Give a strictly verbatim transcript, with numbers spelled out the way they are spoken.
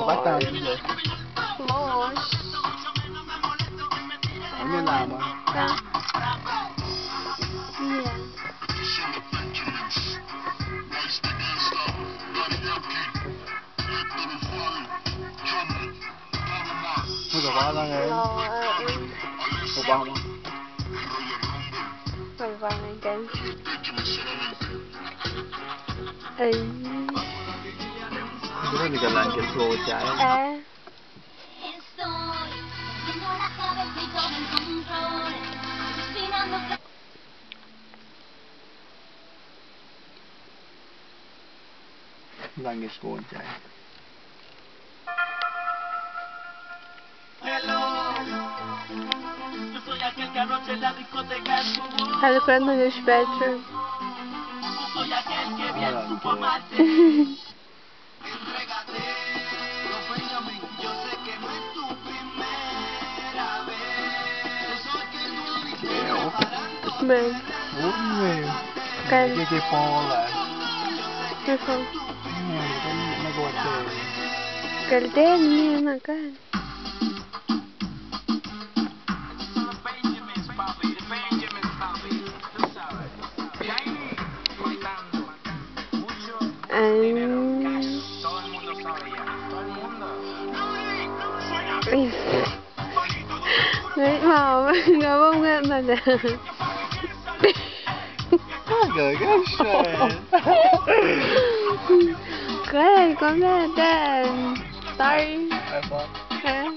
Pahtuh se. Moss. Anu lama. Ka. Yeah. Muh Obama inge. Oh, uh, Obama. Obama inge. Ai. Ito na nikalan ke slow jai. Eh. Lang is going jai. Hello, friend, on your bedroom. Ah, okay. Seo. Man. Ume. Kal. Ke ke Paula. Ke Paula. Hmm, kan na kuat seo. Kal ten ni na kal. Em, Mom, nga bom nga na. Aga, gosh. Kal, kom na ten. Sorry. Apa? Eh?